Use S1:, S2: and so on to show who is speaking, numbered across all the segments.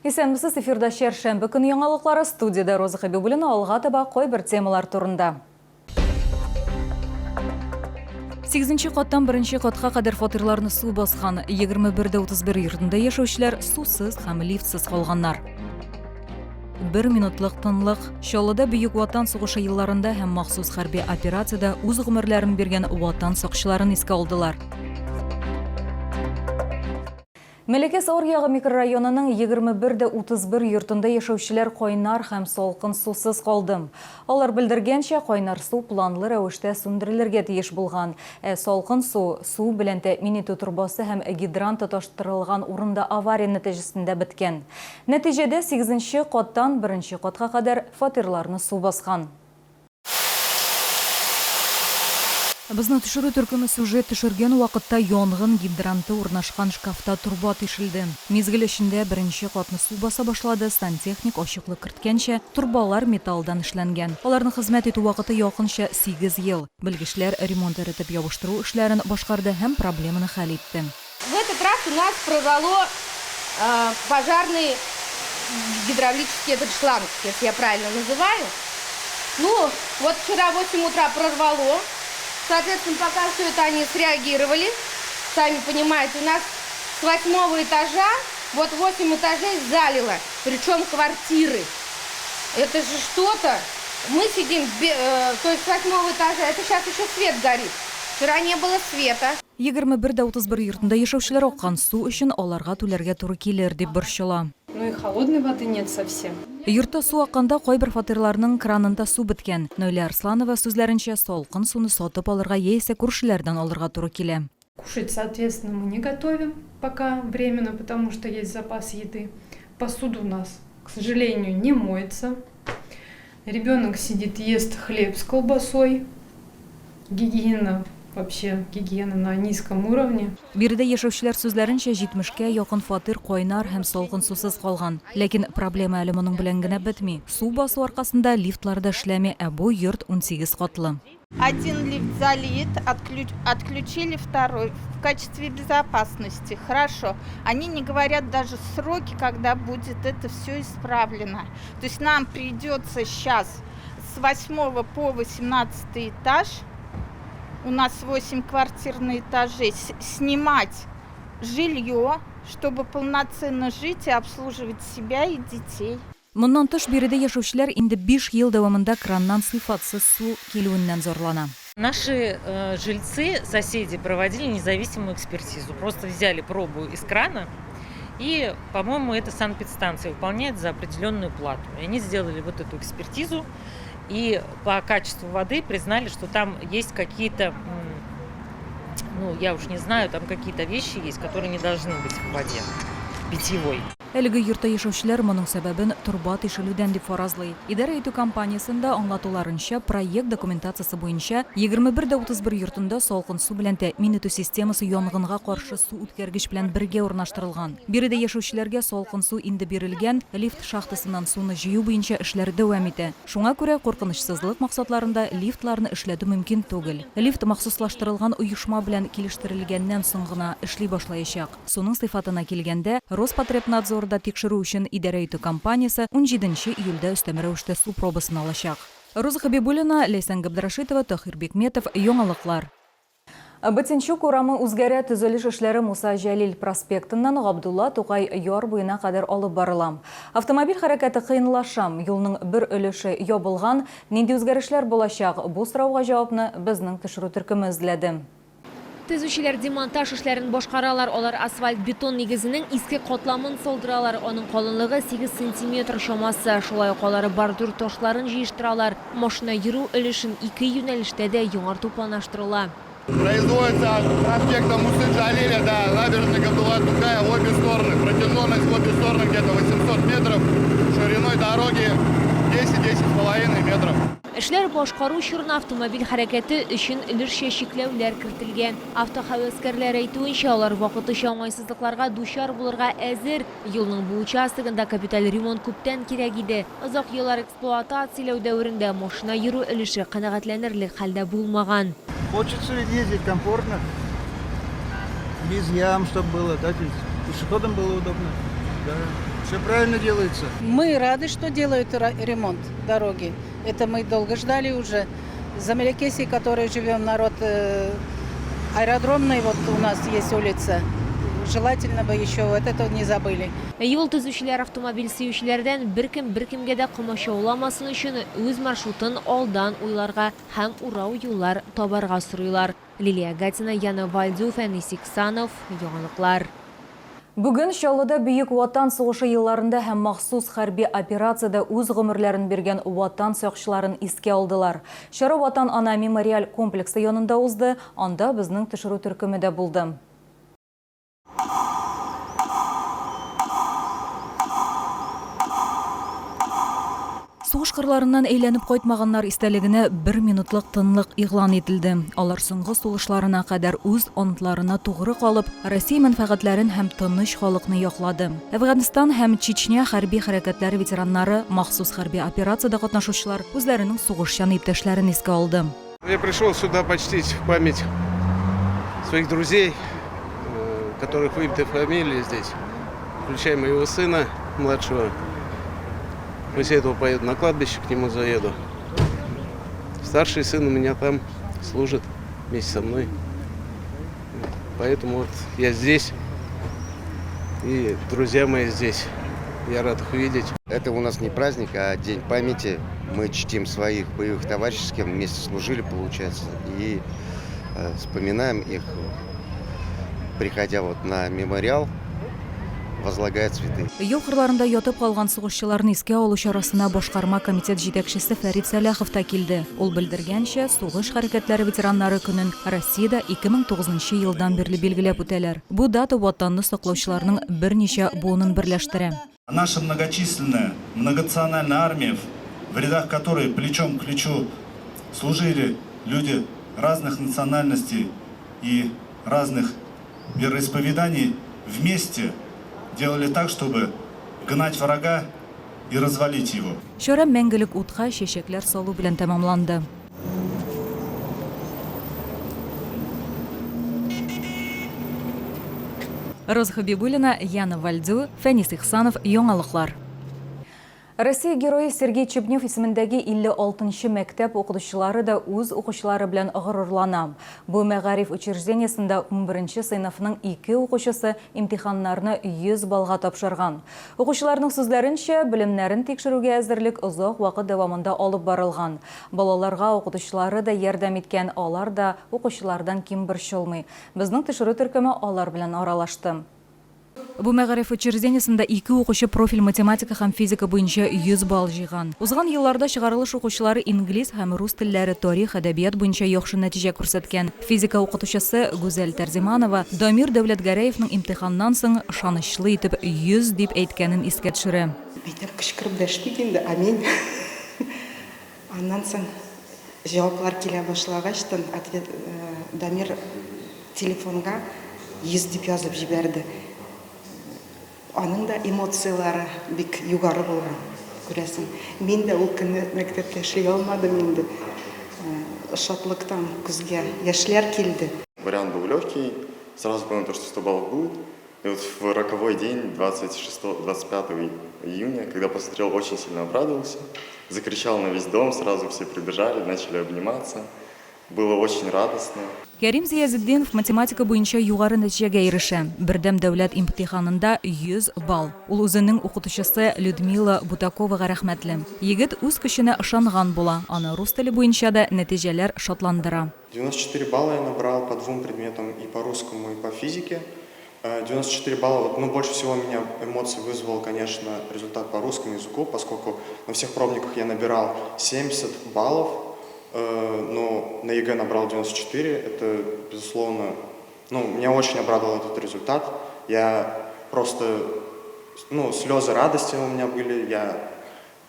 S1: Исәнмесез, эфирда чәршәмбе көне яңалыклары, студиядә Роза Хәбибуллина, алга таба кайбер темалар турында. Сигезенче каттан беренче катка кадәр фатирларны су баскан. 21 дә 31 йортында яшәүчеләр сусыз һәм лифтсыз калганнар. Бер минутлык тынлык. Чаллыда Бөек Ватан сугышы елларында һәм махсус хәрби операциядә үз гомерләрен биргән Ватан сакчыларын искә алдылар. Мәләкәс аръягы микрорайонының 21 дә 31 йортында яшәүчеләр кайнар һәм салкын сусыз калды. Алар белдергәнчә, кайнар су планлы рәвештә сүндерелергә тиеш булган, ә салкын су, су белән тәэмин итү торбасы һәм гидрант тоташтырылган урында авария нәтиҗәсендә беткән. Нәтиҗәдә, сигезенче каттан беренче катка кадәр фатирларны су баскан. Безнең төшерү төркеме сюжет төшергән вакытта янгын гидранты урнашкан шкафта торба тишелде. Мизгел эчендә беренче катны су баса башлады, сантехник ачыклык керткәнчә, торбалар металлдан эшләнгән. Аларның хезмәт итү вакыты якынча сигез ел. Белгечләр ремонт эретеп ябыштыру эшләрен башкарды һәм проблеманы хәл итте.
S2: В этот раз у нас прорвало пожарный гидравлический этот шланг, если я правильно называю. Ну, вот вчера в 8 утра прорвало. Соответственно, пока все это они среагировали. Сами понимаете, у нас с восьмого этажа, вот 8 этажей залило, причем квартиры. Это же что-то. Мы сидим, то есть с восьмого этажа, это сейчас еще свет горит. Вчера не было света.
S1: 21 дә 31 йортында яшәүчеләр аккан су өчен аларга түләргә туры килер дип борчыла.
S3: Ну и холодной воды нет совсем.
S1: Йортта су акканда кайбер фатирларның кранында су беткән. Наилә Арсланова сүзләренчә, салкын суны сатып алырга яисә күршеләрдән алырга туры килә.
S3: Кушать, соответственно, мы не готовим пока временно, потому что есть запас еды. Посуда у нас, к сожалению, не моется. Ребенок сидит, ест хлеб с колбасой. Гигиена вообще, гигиена на низком уровне.
S1: Биредә яшәүчеләр сүзләренчә, 70кә якын фатир кайнар һәм салкын сусыз калган. Ләкин проблема әле моның белән генә бетми. Су басу аркасында лифтлар да эшләми, ә бу йорт 18 катлы.
S4: Один лифт залит, отключили второй в качестве безопасности. Хорошо. Они не говорят даже сроки, когда будет это все исправлено. То есть нам придется сейчас с 8 по 18 этаж, у нас 8 квартир на этаже, снимать жилье, чтобы полноценно жить и обслуживать себя и детей.
S1: Моннан тыш, биредә яшәүчеләр инде 5 ел дәвамында краннан сыйфатсыз су килүеннән зарлана.
S5: Наши жильцы, соседи проводили независимую экспертизу. Просто взяли пробу из крана и, по-моему, это санэпидстанция выполняет за определенную плату. И они сделали вот эту экспертизу и по качеству воды признали, что там есть какие-то, ну, я уж не знаю, там какие-то вещи есть, которые не должны быть в воде питьевой.
S1: Әлеге йортта яшәүчеләр моның сәбәбен торба тишелүдән дип фаразлый. Идарә итү компаниясендә аңлатуларынча, проект документациясе буенча 21 дә 31 йортында салкын су белән тәэмин итү системасы янгынга каршы су үткәргеч белән бергә урнаштырылган. Биредә яшәүчеләргә салкын су инде бирелгән, лифт шахтасыннан суны җыю буенча эшләр дәвам итә. Шуңа күрә куркынычсызлык максатларында лифтларны эшләтү мөмкин түгел. Лифт махсуслаштырылган оешма белән килештерелгәннән соң гына эшли башлаячак. Суның сыйфатына килгәндә, Роспотребнадзорда тикшерү өчен идарә итү компаниясе 17 июльдә өстәмә рәвештә су пробасын алачак. Роза Хәбибуллина, Ләйсән Габдрашитова, Таһир Бикметов, Яңалыклар. Ботинчук урамы үзгәрә, төзелеш эшләре Муса Җәлил проспектыннан Габдулла Тукай яр буена кадәр алып барыла. Автомобиль хәрәкәте кыенлаша, юлның бер өлеше ябылган. Нинди үзгәрешләр булачак? Бу сорауга җавапны безнең төшерү төркеме эзләде.
S6: Төзүчеләр демонтаж эшләрен башкаралар. Алар асфальт-бетон нигезенең иске катламын салдыралар. Аның калынлыгы 8 сантиметр чамасы. Шулай ук алар бордюр ташларын җыештыралар. Машина йөрү өлешен ике юнәлештә дә яңарту планлаштырыла.
S7: Производится от проспекта Мусы Джалиля до набережной Габдулла Тукая в обе стороны. Протяженность в обе стороны где-то 800 метров, шириной дороги 10-10,5 метров.
S6: Эшләр башкару чорына автомобиль хәрәкәте өчен өлешчә чикләүләр кертелгән. Автоһәвәскәрләр әйтүенчә, алар вакытлыча уңайсызлыкларга дучар булырга әзер. Юлның бу участогында капиталь ремонт күптән кирәк иде. Озак еллар эксплуатацияләү дәверендә машина йөрү өлеше канәгатьләнерлек хәлдә булмаган.
S8: Хочется ведь ездить комфортно, без ям, чтобы было, да, пешеходам было удобно. Да. Все правильно делается.
S9: Мы рады, что делают ремонт дороги. Это мы долго ждали уже. За Мелекесей, который живем, народ аэродромный, вот у нас есть улица. Желательно бы еще вот это не забыли.
S6: Юл төзүчеләр автомобиль сөючеләрдән беркем беркемгә дә комачауламасын өчен үз маршрутын алдан уйларга һәм урау юллар табарга сорыйлар. Лилия Гатина, Яна Вальдю, Фәнис Иксанов, Яңалыклар.
S1: Бүген Чаллыда Бөек Ватан сугышы елларында һәм махсус хәрби операциядә үз гомерләрен биргән Ватан сакчыларын искә алдылар. Чара Ватан-Ана мемориаль комплексы янында узды, анда безнең төшерү төркеме дә булды. Сугыш кырларыннан әйләнеп кайтмаганнар истәлегенә бер минутлык тынлык игълан ителде. Алар соңгы сулышларына кадәр үз антларына тугры калып, Россия мәнфәгатьләрен һәм тыныч халыкны яклады. Әфганстан һәм Чечня хәрби хәрәкәтләре ветераннары, махсус хәрби операциядә катнашучылар үзләренең сугышчан иптәшләрен искә алды.
S10: Я пришел сюда почтить память своих друзей, которых выбиты фамилии здесь, включая моего сына младшего. После этого поеду на кладбище, к нему заеду. Старший сын у меня там служит вместе со мной. Поэтому вот я здесь, и друзья мои здесь. Я рад их увидеть.
S11: Это у нас не праздник, а день памяти. Мы чтим своих боевых товарищей, с кем вместе служили, получается, и вспоминаем их, приходя вот на мемориал, возлагая цветы.
S1: Яу кырларында ятып калган сугышчыларны искә алу чарасына башкарма комитет җитәкчесе Фәрит Сәлахов та килде. Ул белдергәнчә, сугыш хәрәкәтләре ветераннары көнен Россиядә 2009 елдан бирле билгеләп үтәләр. Бу дата Ватанны саклаучыларның берничә буынын берләштерә.
S12: Наша многочисленная, многонациональная армия, в рядах которой плечом к плечу служили люди разных национальностей и разных вероисповеданий, вместе делали так, чтобы гнать врага и развалить его.
S1: Чара мәңгелек утка чәчәкләр салу белән тәмамланды. Роза Хабибуллина, Яна Вальдю, Фәнис Ихсанов, Яңалыклар. Россия Герое Сергей Чебнев исемендәге 56 нчы мәктәп укытучылары да үз укучылары белән горурлана. Бу мәгариф учреждениесендә унберенче сыйныфның ике укучысы имтиханнарны 100 баллга тапшырган. Укучыларның сүзләренчә, белемнәрен тикшерүгә әзерлек озак вакыт дәвамында алып барылган. Балаларга укытучылары да ярдәм иткән, алар да укучылардан ким борчылмый. Безнең төшерү төркеме алар белән аралашты. Бу мәгариф учреждениесендә ике укучы профиль математика һәм физика буенча 100 балл җыйган. Узган елларда чыгарылыш укучылары инглиз һәм рус телләре, тарих, әдәбият буенча яхшы нәтиҗә күрсәткән. Физика укытучысы Гүзәл Тәрзиманова Дамир Дәүләтгәрәевның имтиханнан соң ышанычлы итеп 100 дип әйткәнен искә төшерә.
S13: Әйтәм, кычкырып дәшмик инде, аминь. Аннан соң җаваплар килә башлагачтын, ответ, Дамир телефонга 100 дип язып җибәрде. Аның да эмоцияләре бик югары булган, күрәсең. Мин дә ул көнне мәктәптә эшли алмадым инде. Шатлыктан күзгә яшьләр килде.
S14: Вариант был легкий, сразу понял, то, что 100 баллов будет. И вот в роковой день, 26, 25 июня, когда посмотрел, очень сильно обрадовался. Закричал на весь дом, сразу все прибежали, начали обниматься. Было очень радостно.
S1: Кәрим Зиязетдинов математика буенча югары нәтиҗәгә ирешә. Бердәм дәүләт имтиханында 100 балл. Ул үзенең укытучысы Людмила Бутаковага рәхмәтле. Егет үз көченә ышанган була, аны рус теле буенча да нәтиҗәләр шатландыра.
S15: 94 балла я набрал по двум предметам, и по русскому, и по физике. 94 балла, вот, ну, больше всего меня эмоций вызвал, конечно, результат по русскому языку, поскольку на всех пробниках я набирал 70 баллов, но на ЕГЭ набрал 94, это, безусловно, ну, меня очень обрадовал этот результат. Я просто, ну, слезы радости у меня были, я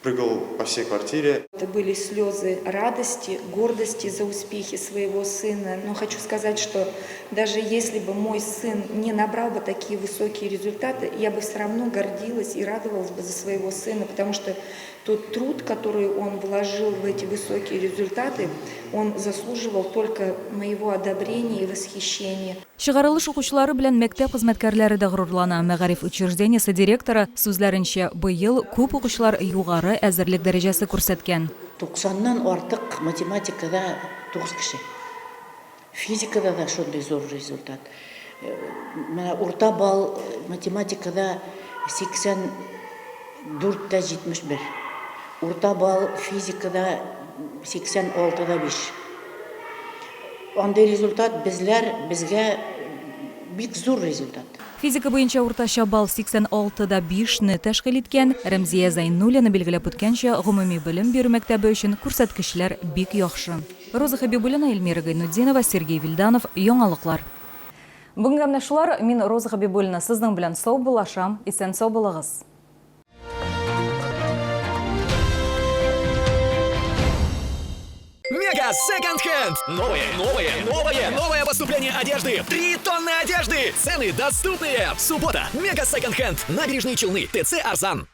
S15: прыгал по всей квартире.
S16: Это были слезы радости, гордости за успехи своего сына. Но хочу сказать, что даже если бы мой сын не набрал бы такие высокие результаты, я бы все равно гордилась и радовалась бы за своего сына, потому что тот труд, который он вложил в эти высокие результаты, он заслуживал только моего одобрения и восхищения.
S1: Чыгарылыш укучылары белән мәктәп хезмәткәрләре дә горурлана. Мәгариф учреждениесе директоры сүзләренчә, быел күп укучылар югары әзерлек дәрәҗәсе күрсәткән.
S17: Туксаннан артык математикада тугыз кеше. Физикада да шундый зур результат. Менә урта балл математикада 84 тә 71. Урта балл физикада 86 да 5. Андый результат безләр, безгә бик зур результат.
S1: Физика буенча уртача балл 86 да 5 не тәшкил иткән. Рәмзия Зәйнуллина билгеләп үткәнчә, гомуми белем бирү мәктәбе өчен күрсәткечләр бик яхшы. Роза Хәбибуллина, Эльмира Гайнутдинова, Сергей Вильданов, Яңалыклар. Бүгенгә менә шулар. Мин Роза Хәбибуллина сезнең белән саубуллашам. Исән-сау булыгыз.
S18: Мега Секонд Хенд! Новое, новое, новое, новое поступление одежды! Три тонны одежды! Цены доступные! Суббота! Мега Секонд Хенд! Набережные Челны, ТЦ Арзан.